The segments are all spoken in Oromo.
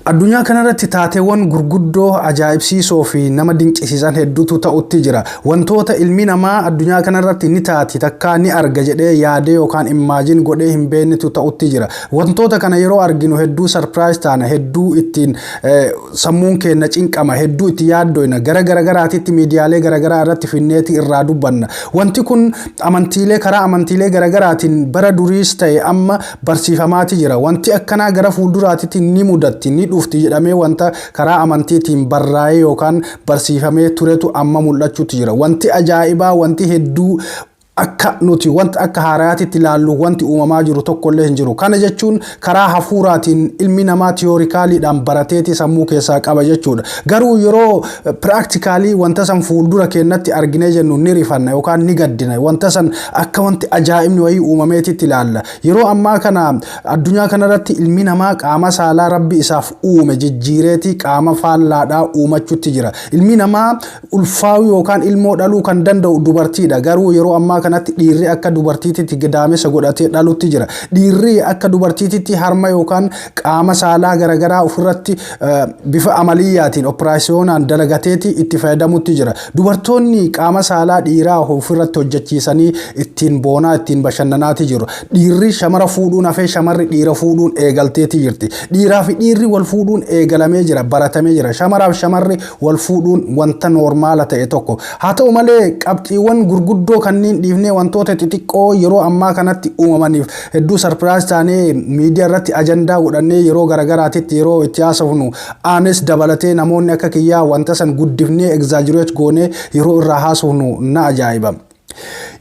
Addunyaa kanarratti taateewwan gurguddoo ajaa'ibsiisoo fi nama dinqisiisan hedduutu ta'utti jira. Wantoota ilmi namaa addunyaa kanarratti ni taati takkaa ni arga jedhee yaadee yookaan imagine godhee hin beeknetu ta'utti jira. Wantoota kana yeroo arginu hedduu surprise taana, hedduu ittiin sammuun keenya cinqama, hedduu itti yaaddoyna, gara garagaraatitti miidiyaalee garagaraa irratti finneeti irraa dubbanna. Wanti kun amantiilee karaa amantiilee garagaraatiin bara duriis ta'e amma barsiifamaati jira. Wanti akkanaa gara fuulduraatitti ni mudatti, ni dhufti jedhamee wanta karaa amantiitiin barraa'ee yookaan barsiifamee turetu amma mul'achuutti jira. Wanti ajaa'ibaa, wanti hedduu akka nuti wanta akka haaraatitti ilaallu wanti uumamaa jiru tokkollee hin jiru. Kana jechuun karaa hafuuraatiin ilmi namaa theoreticallydhaan barateeti sammuu keessaa qaba jechuudha. Garuu yeroo practically wanta san fuuldura keenyatti arginee jennu ni rifanna yookaan ni gaddina. Wanta san akka wanti ajaa'ibni wayii uumameetitti ilaalla. Yeroo ammaa kana addunyaa kanarratti ilmi namaa qaama saalaa Rabbi isaaf uume jijjiireeti qaama faallaadhaa uumachuutti jira. Ilmi namaa ulfaa'uu yookaan ilmoo dhaluu kan danda'u dubartiidha. Garuu yeroo ammaa kanatti dhiirri akka dubartiititti gadaamessa godhatee dhalutti jira. Dhiirri akka dubartiititti harma yookaan qaama saalaa garaagaraa ofirratti bifa amaliyyaatiin operaasiyoonaan dalagateeti itti fayyadamutti jira. Dubartoonni qaama saalaa dhiiraa ofirratti hojjechiisanii ittiin boonaa, ittiin bashannanaati jiru. Dhiirri shamara fuudhuun hafee shamarri dhiira fuudhuun eegalteeti jirti. Dhiiraa fi dhiirri wal fuudhuun eegalamee jira, baratamee jira. Shamaraaf shamarri wal fuudhuun wanta normal ta'e tokko. Haa ta'u malee, qabxiiwwan gurguddoo kanneen dhiifnee wantoota xixiqqoo yeroo ammaa kanatti uumamaniif hedduu surprise taanee miidiyaa irratti ajandaa godhannee yeroo garagaraatitti yeroo itti haasofnu, anis dabalatee namoonni akka kiyyaa wanta san guddifnee exaggerate goonee yeroo irraa haasofnu na ajaa'iba.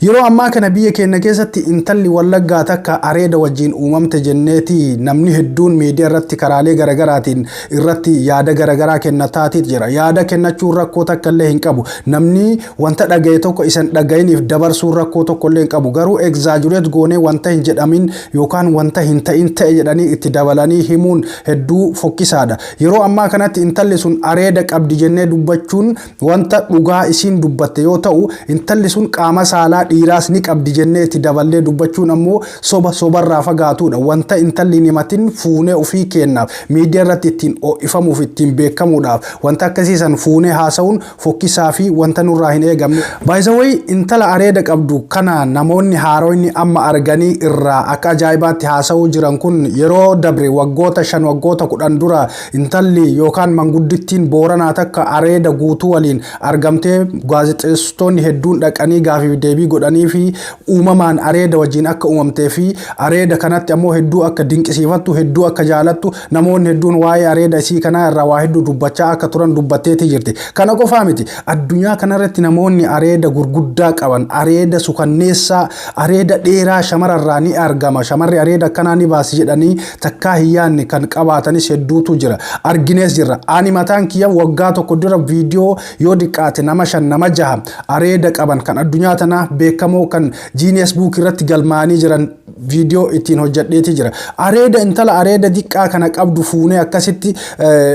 Yeroo ammaa kana biyya keenya keessatti intalli Wallaggaa takka areeda wajjin uumamte jenneeti namni hedduun miidiyaa irratti karaalee garagaraatiin irratti yaada garagaraa kennataatiit jira. Yaada kennachuun rakkoo takka illee hin qabu. Namni wanta dhagaye tokko isan dhagayiniif dabarsuun rakkoo tokko illee hin qabu. Garuu exaggerate goonee wanta hin jedhamin yookaan wanta hin ta'in ta'e jedhanii itti dabalanii himuun hedduu fokkisaadha. Yeroo ammaa kanatti intalli sun areeda qabdi jennee dubbachuun wanta dhugaa isiin dubbatte yoo ta'u, intalli sun qaama saalaa dhiiraas ni qabdi jennee itti daballee dubbachuun ammoo soba sobarraa fagaatudha. Wanta intalli hin himatin fuunee ofii kennaaf miidiyaa irratti ittiin ho'ifamuuf, ittiin beekamuudhaaf wanta akkasiisan fuunee haasa'uun fokkisaa fi wanta nurraa hin eegamne. Baay'isawwan intala areeda qabdu kana namoonni haaroonni amma arganii irraa akka ajaa'ibaatti haasa'uu jiran kun, yeroo dabre waggoota 5, waggoota 10 dura intalli yookaan manguddittiin Booranaa takka areeda guutuu waliin argamtee gaazexeessitoonni hedduun dhaqanii gaafiif deebii godhanii fi uumamaan areeda wajjin akka uumamtee fi areeda kanatti ammoo hedduu akka dinqisiifattu, hedduu akka jaalattu, namoonni hedduun waa'ee areeda isii kanaa irraa waa hedduu dubbachaa akka turan dubbatteeti jirti. Kana qofaa miti, addunyaa kanarratti namoonni areeda gurguddaa qaban, areeda sukanneessaa, areeda dheeraa shamararraa ni argama, shamarri areeda akkanaa ni baasi jedhanii takkaa hin yaadne kan qabaatanis hedduutu jira. Arginees jirra. Ani mataan kiyya waggaa tokko dura viidiyoo yoo diqqaate nama shan, nama jaha areeda qaban kan addunyaa tanaa beekamoo kan Guinness Book irratti galmaa'anii jiran viidiyoo ittiin hojjedheeti jira. Areeda intala areeda diqqaa kana qabdu fuunee akkasitti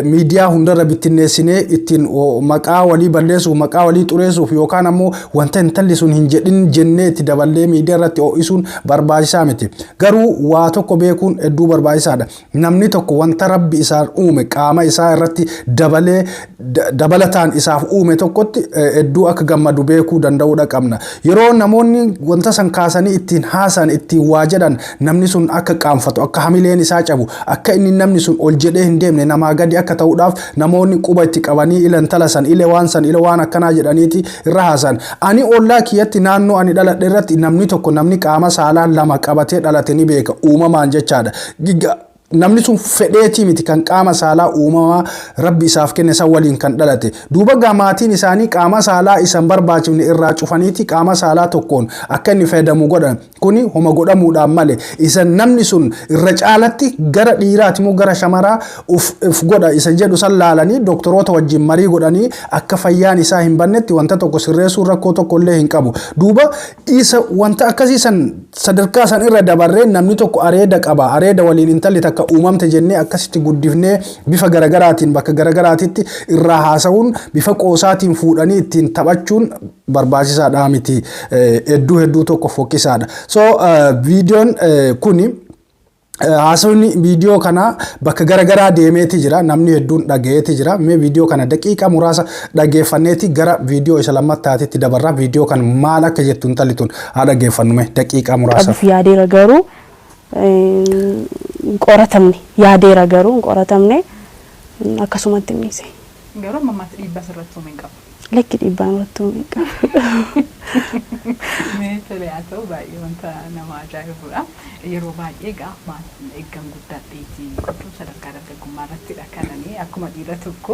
miidiyaa hundarra bittinneessinee ittiin maqaa walii balleessuuf, maqaa walii xureessuuf yookaan ammoo wanta intalli sun hin jedhin jennee itti daballee miidiyaa irratti ho'isuun barbaachisaa miti. Garuu waa tokko beekuun hedduu barbaachisaadha. Namni tokko wanta Rabbi isaan uume qaama isaa irratti dabalee dabalataan isaaf uume tokkotti hedduu akka gammadu beekuu danda'uudha qabna. Yeroo namoonni wanta san kaasanii ittiin haasan, ittiin waa jedhan, namni sun akka qaanfatu, akka hamileen isaa cabu, akka inni namni sun ol jedhee hin deemne, namaa gadi akka ta'uudhaaf namoonni quba itti qabanii ila intala san, ila waan san, ila waan akkanaa jedhaniiti irra haasan. Ani ollaa kiyyatti, naannoo ani dhaladhe irratti namni tokko, namni qaama saalaa lama qabatee dhalate ni beeka, uumamaan jechaadha. Namni sun fedheetii miti kan qaama saalaa uumamaa Rabbi isaaf kenne san waliin kan dhalate. Duuba gaa maatiin isaanii qaama saalaa isan barbaachifne irraa cufaniiti qaama saalaa tokkoon akka inni fayyadamu godhan. Kuni homa godhamuudhaan malee isa namni sun irra caalatti gara dhiiraati moo gara shamaraa uf godha isa jedhu san laalanii doktoroota wajjin marii godhanii akka fayyaan isaa hin bannetti wanta tokko sirreessuun rakkoo tokko illee hin qabu. Duuba isa wanta akkasii san sadarkaa san irra dabarree namni tokko areeda qaba, areeda waliin intalli takka uumamte jennee akkasitti guddifnee bifa garagaraatiin bakka garagaraatitti irraa haasa'uun, bifa qoosaatiin fuudhanii ittiin taphachuun barbaachisaadha miti, hedduu hedduu tokko fokkisaadha. So viidiyoon kuni Haasawni viidiyoo kana bakka garagaraa deemeeti jira. Namni hedduun dhagayeeti jira. Mee viidiyoo kana daqiiqaa muraasa dhageeffanneeti gara viidiyoo isa lammattaatitti dabarra. Viidiyoo kana maal akka jettu intalli tun haa dhageeffannu mee daqiiqaa muraasa. Qabuuf yaadeera, garuu hin qoratamne. Yaadeera, garuu hin qoratamne, akkasumatti hin dhiise. Garuu amma ammaatti dhiibbaa sirratti uume hin qabu? Lakki, dhiibbaa irratti uume hin qabu. Mee tole, haa ta'u, baay'ee wanta nama ajaa'ibudha. Yeroo baay'ee egaa maal eeggan guddadheeti jechuun sadarkaa dargaggummaa irrattidha kanani akkuma dhiira tokko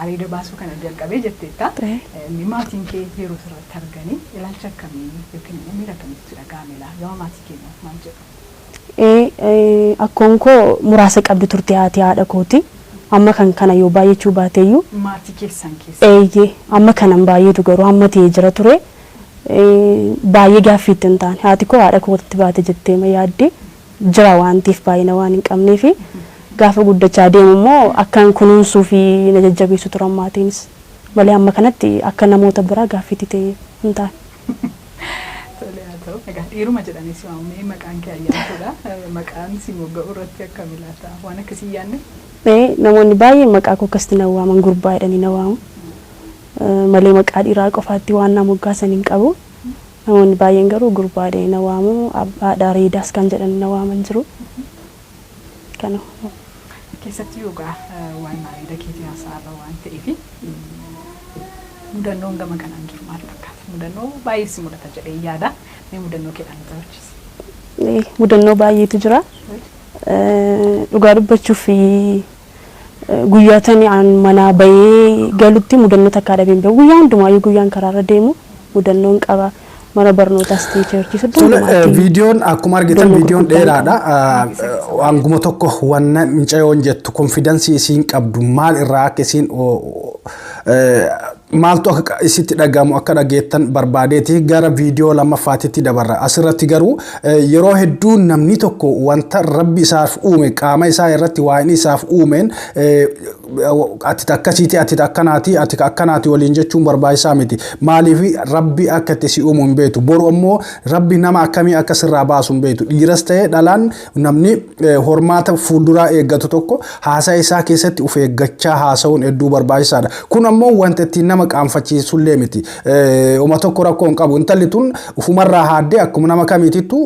areeda baasuu kana jalqabee jetteetta. Inni maatiin kee yeroo sirratti arganii ilaalcha akkamii yookiin immoo miira akkamiitu dhaga'ame laa? Gama maatii kee maal jedhu? Akkoon koo muraasa qabdi turte, haati haadha kooti. Amma kan kana yoo baay'achuu baateyyuu. Maatii keessan keessa. Eeyyee, amma kanan baay'eetu garuu hamma ta'ee jira ture. Baay'ee gaaffii itti hin taane. Haati koo haadha kootti baate jettee ma yaadde jira waan ta'eef, baay'ina waan hin qabneefi. Gaafa guddachaa deemu immoo akkan kunuunsuu fi na jajjabeessu turan maatiinis. Malee amma kanatti akka namoota biraa gaaffiitti ta'e hin taane. Tole, haa ta'u. Egaa dhiiruma jedhanii si waamamee, maqaan kee Ayyaantuudha. Maqaan si mogga'u irratti akkam ilaata? Waan akkasii yaadne? Namoonni baay'een maqaa koo akkasitti na waaman, gurbaa jedhanii na waamu. Malee maqaa dhiiraa qofaatti waan na moggaasan hin qabu. Namoonni baay'een garuu gurbaa jedhanii na waamu. Haadha areedaas kan jedhanii na waaman jiru. Kana. Keessatti yoogaa waan areeda keetii haasa'arra waan ta'eef, mudannoon gama kanaan jiru maal fakkaata? Mudannoo baay'ee si mudata jedhee yaada. Mee mudannoo keedhaan nu taphachiisi. Mudannoo baay'eetu jira. Dhugaa dubbachuuf, guyyaa tani an manaa bahee galutti mudannoo takkaa dhabeen beeku. Guyyaa hundumaayyuu guyyaan karaarra deemu mudannoon qaba. Mana barnootaas ta'e churchiis iddoo Tole, hundumaatti. Viidiyoon akkuma argitan Mudannoo viidiyoon gurguddaan dheeraadha. Hanguma tokko wanna mucayoon jettu, confidence isiin qabdu maal irraa akka isiin maaltu akka isitti dhagahamu akka dhageettan barbaadeeti gara viidiyoo lammaffaatitti dabarra. Asirratti garuu yeroo hedduu namni tokko wanta Rabbi isaaf uume, qaama isaa irratti waa inni isaaf uumeen, ati akkasiiti, ati akkanaati, ati akkanaati waliin jechuun barbaachisaa miti. Maaliif? Rabbi akka itti si uumu hin beektu. Boru ammoo Rabbi nama akkamii akka sirraa baasu hin beektu. Dhiiras ta'ee dhalaan, namni hormaata fuulduraa eeggatu tokko haasaa isaa keessatti of eeggachaa haasa'uun hedduu barbaachisaadha. Kun ammoo wanta ittiin nama qaanfachiisullee miti. Uma tokko rakkoo hin qabu. Intalli tun ufumarraa haaddee akkuma nama kamiitittu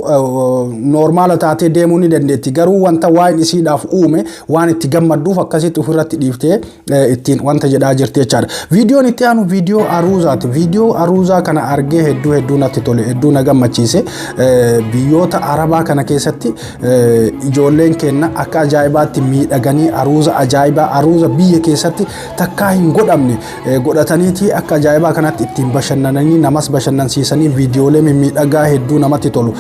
normal taatee deemuu ni dandeetti. Garuu wanta waan isiidhaaf uume waan itti gammadduuf akkasitti ofirratti dhiiftee ittiin wanta jedhaa jirti jechaadha. Viidiyoon itti aanu viidiyoo aruuzaati. Viidiyoo aruuzaa kana argee hedduu hedduu natti tole, hedduu na gammachiise. Biyyoota Arabaa kana keessatti ijoolleen keenya akka ajaa'ibaatti miidhaganii aruuza ajaa'ibaa, aruuza biyya keessatti takkaa hin godhamne godhataniiti akka ajaa'ibaa kanatti ittiin bashannananii, namas bashannansiisanii, viidiyoolee mimmiidhagaa hedduu namatti tolu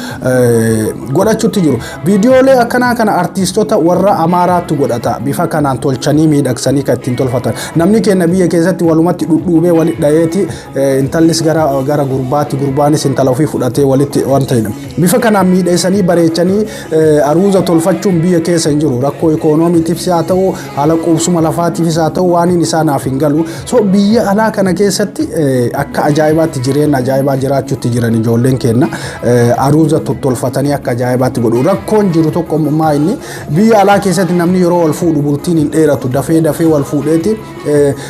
godhachuutti jiru. Viidiyoolee akkanaa kana artiistota warra Amaaraatu godhata. Bifa kanaan tolchanii miidhagsanii kan ittiin tolfatan. Namni keenya biyya keessatti walumatti dhudhuubee walitti dhayeeti, intallis gara gurbaatti, gurbaanis intala ofii fudhatee walitti wanta jedhamu. Bifa kanaan miidheessanii bareechanii aruuza tolfachuun biyya keessa hin jiru. Rakkoo ikoonomiitiifis haa ta'u, haala quubsuma lafaatiifis haa ta'u, waan isaa naaf hin galu. So biyya alaa kana keessatti akka ajaa'ibaatti jireenya ajaa'ibaa jiraachuutti jiran ijoolleen keenya aruuza tottolfatanii akka ajaa'ibaatti godhu. Rakkoon jiru tokko maa inni biyya alaa keessatti namni yeroo wal fuudhu bultiin hin dheeratu. Dafee dafee wal fuudheeti,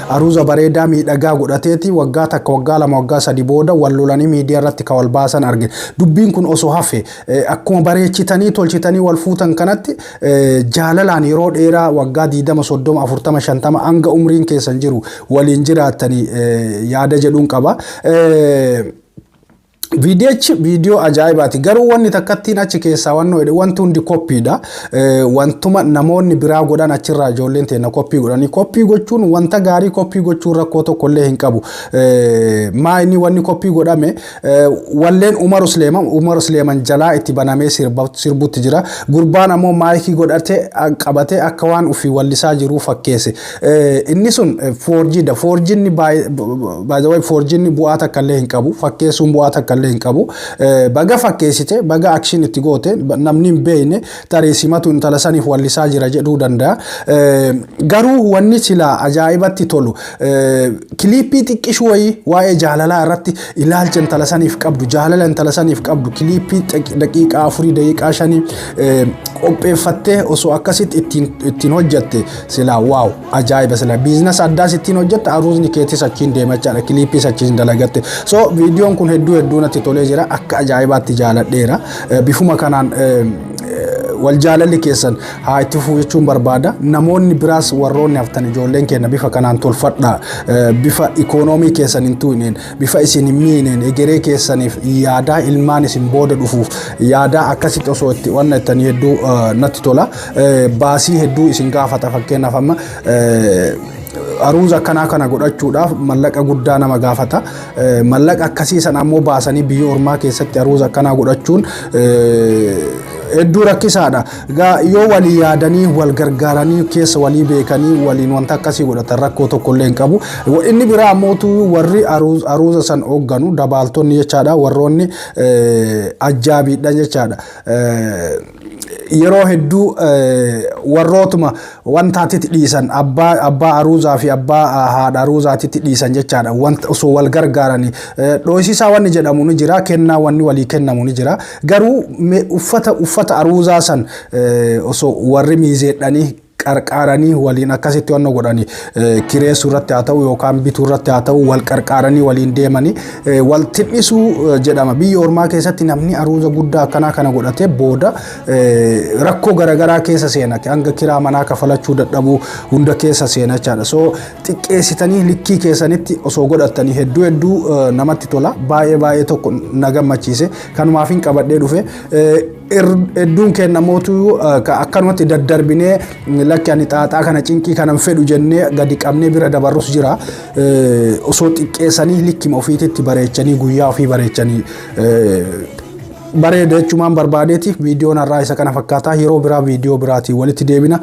aruuza bareedaa miidhagaa godhateeti, waggaa 1, waggaa 2, waggaa 3 booda wal lolanii miidiyaa irratti kan wal baasan argina. Dubbiin kun osoo hafe, akkuma bareechitanii tolchitanii wal fuutan kanatti jaalalaan yeroo dheeraa, waggaa 20, 30, 40, 50, hanga umriin keessan jiru waliin jiraattanii yaada jedhuun qaba. Viidiyichi viidiyoo ajaa'ibaati. Garuu wanni takkattiin achi keessaa wannoo jedhe, wanti hundi koppiidha. Wantuma namoonni biraa godhan achirraa ijoolleen teenya koppii godhanii, koppii gochuun wanta gaarii, koppii gochuun rakkoo tokko illee hin qabu. Maa inni wanni koppii godhame walleen Umar Suleeman, Umar Suleeman jalaa itti banamee sirbutti jira. Gurbaan ammoo maayikii godhate qabatee akka waan ofii wallisaa jiruu fakkeesse. Inni sun forgedha. Forgedni, by the way, forgedni bu'aa takka illee hin qabu. Fakkeessuun bu'aa takka. illee hin qabu. Baga fakkeessite, baga action itti goote, namni hin beekne tarii simatu intala saniif wallisaa jira jedhuu danda'a. Garuu wanni silaa ajaa'ibatti tolu kiliippii xiqqishuu wayii waa'ee jaalalaa irratti, ilaalcha intala saniif qabdu, jaalala intala saniif qabdu, kiliippii daqiiqaa 4, daqiiqaa 5 qopheeffattee osoo akkasitti ittiin hojjatte silaa wow, ajaa'iba. Silaa business addaas ittiin hojjette, aruuzni keetis achiin deemachaadha, kiliippiis achiin dalagatte. So viidiyoon kun hedduu hedduu natti tolee jira, akka ajaa'ibaatti jaaladheera. Bifuma kanaan wal jaalalli keessan haa itti fufuu jechuun barbaada. Namoonni biraas, warroonni haftan, ijoolleen keenya bifa kanaan tolfadha. Bifa ikoonoomii keessan hin tuqneen, bifa isin hin miineen, egeree keessaniif yaadaa, ilmaan isin booda dhufuuf yaadaa, akkasitti osoo itti wanna ittanii hedduu natti tola. Baasii hedduu isin gaafata. Fakkeenyaaf, amma aruuza akkanaa kana godhachuudhaaf mallaqa guddaa nama gaafata. Mallaqa akkasii sana ammoo baasanii biyya ormaa keessatti aruuza akkanaa godhachuun hedduu rakkisaadha. Yoo walii yaadanii, wal gargaaranii, keessa walii beekanii waliin wanta akkasii godhatan, rakkoo tokko illee hin qabu. Inni biraa ammootu warri aruuza san hoogganu, dabaaltonni jechaadha, warroonni ajjaabiidha jechaadha. Yeroo hedduu warrootuma wantaatitti dhiisan, abbaa aruuzaa fi abbaa haadha aruuzaatitti dhiisan jechaadha. Wanta osoo wal gargaaranii, dhoosisaa wanni jedhamu ni jira, kennaa wanni walii kennamu ni jira. Garuu uffata aruuzaa san osoo warri miizeedhanii qarqaaranii waliin akkasitti wanna godhanii, kireessuu irratti haa ta'u yookaan bituu irratti haa ta'u, wal qarqaaranii waliin deemanii wal tin'isuu jedhama. Biyya ormaa keessatti namni aruuza guddaa akkanaa kana godhatee booda rakkoo garaagaraa keessa seena, hanga kiraa manaa kafalachuu dadhabuu hunda keessa seena jechaadha. So xiqqeessitanii likkii keessanitti osoo godhatanii hedduu hedduu namatti tola. Baay'ee baay'ee tokko na gammachiise, kanumaaf hin qabadhee dhufe. Hedduun keenya mootu akkanumatti daddarbinee, lakki ani xaaxaa kana, cinqii kana hin fedhu jennee gadi qabnee bira dabarrus jira. Osoo xiqqeessanii likkima ofiititti bareechanii, guyyaa ofii bareechanii bareeda jechumaan barbaadeeti. Viidiyoon har'aa isa kana fakkaataa. Yeroo biraa viidiyoo biraatiin walitti deebina.